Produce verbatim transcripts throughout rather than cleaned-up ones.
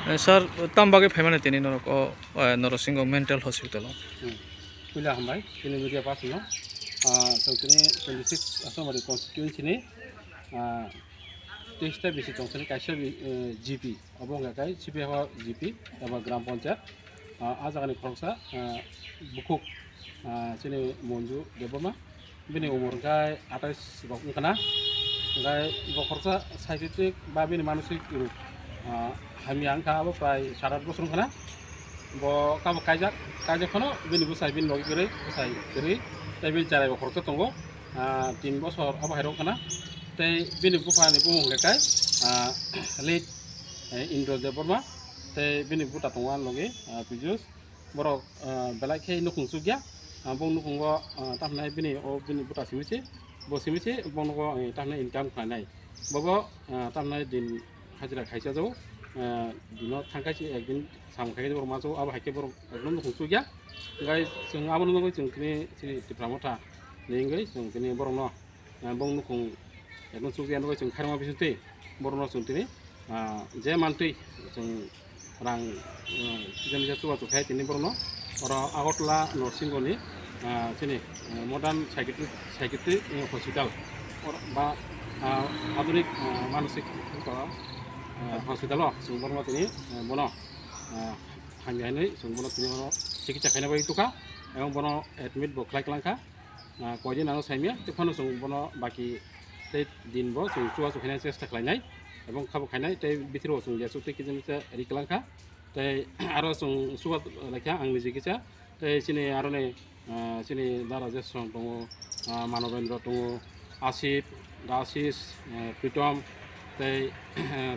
Eh, sir, tam bagwi phaimani tini norok o, eh, Norosingho Mental Hospital o? Hmm. Puila hambai, chini media person no. Ah, chwng tini twenty six Asomari constituency ni, ah, teis ta bisi chwng tini kaisa bi-, eh, G P, obo wngkha khe C P F G P eba Gram Panchayat. Ah, ah jagani khoroksa, ah, bukhuk, ah, chini Monju Debbarma. Bini umor hwnkhe atais rok wngkha na. Hwnkhe bo khoroksa psychiatric ba bini manosik rok, ah, hamya wngkha, abo prai sat at bosor wngkha na. Bo kabo kaijak, kaijak phano bini bwsai bini logi kwrwi, bwsai kwrwi, tei bini cherai bo khoroksa tongo, ah, tin bosor abo hai rok wngkha na. Tei bini bupha ni bumung hwnkhe kai, ah, late, eh, Indra Debbarma, tei bini buta tongo ani logi, ah, Pijus. Borok, ah, belai khe nukhung chukya. Ah, bo nukhugo, ah, tamhinai bini, o bini buta simi se, bo simi se bo nogo, eh, tamhinai income khlainai. Bobo, ah, tamhinai din hajira khaisa jago. Ah, dino thangkhai se ekdin samung khai borok ma jago, abo hai khe borok ekdom nukhung chukya. Hwnkhe chwng abono nugwi chwng tini chini Tipra Motha ni wngwi chwng tini borokno, ah, bong nukhung ekdom chukya nugwi chwng khairokma bisingtwi borokno chwng tini, ah, je mantwi chwng rang, ah, kisa misa chubachu khai tini borokno oro Agartala Norosingho ni, ah, chini, ah, modern psychiatric, psychiatric, eh, hospital or ba, ah, adhunik, ah, manosik, ah, hospital o chwng borokno tini, ah, bono, ah, hamya hinwi chwng bono tini oro chikitsa khaina bagwi tukha, ebong bono admit bo khlai kwlangkha. Ah, koidin ano saimya, tei phano chwng bono baki tei din bo chwng chubachu khaina chesta khlainai, ebong khabo khainai, tei bithiro chwng jesuk tei kijimisa ri kwlangkha, tei aro chwng chuba laikha ang niji kisa, tei chini aroni, ah, chini dara Jeswant tongo, ah, Manobendra tongo, Asif, Dasis, eh, Pritom, tei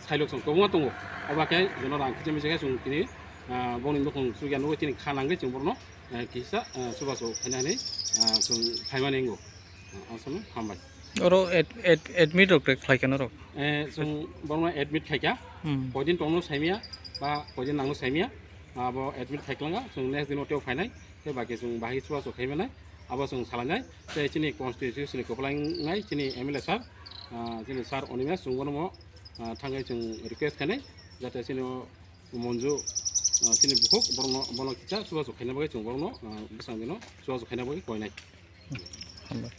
Sailok chwng kwbangma tongo. Obo khe jono rang kijimisa khe chwng tini, ah, bongni nukhung chukya nugwi chini kha nangwi chwng borokno, eh, kisa, eh, chubachu khaina hinwi, ah, chwng phaimani wngo. Ah, ang samung hambai. Oro ad-, ad-, admit rok khlai kha norok? Eh, chwng borokno admit khaikha. Hmm. Koidin tongno saimya ba koidin nangno saimya, abo admit khai kwlangkha. Chwng next dino tei phainai, tei baki chwng bahai chubachu khaimanai, abo chwng salainai. Tei chini constituency ni kwplai wngnai chini M L A sir, ah, chini sir Animesh, chwng bono, ah, thangwi chwng request khainai, jate chini o Monju, ah, chini bukhuk, borokno, bono kisa chubachu khaina bagwi chwng borokno, ah, bwskango dino chubachu khaina bagwi koinai. Hambai.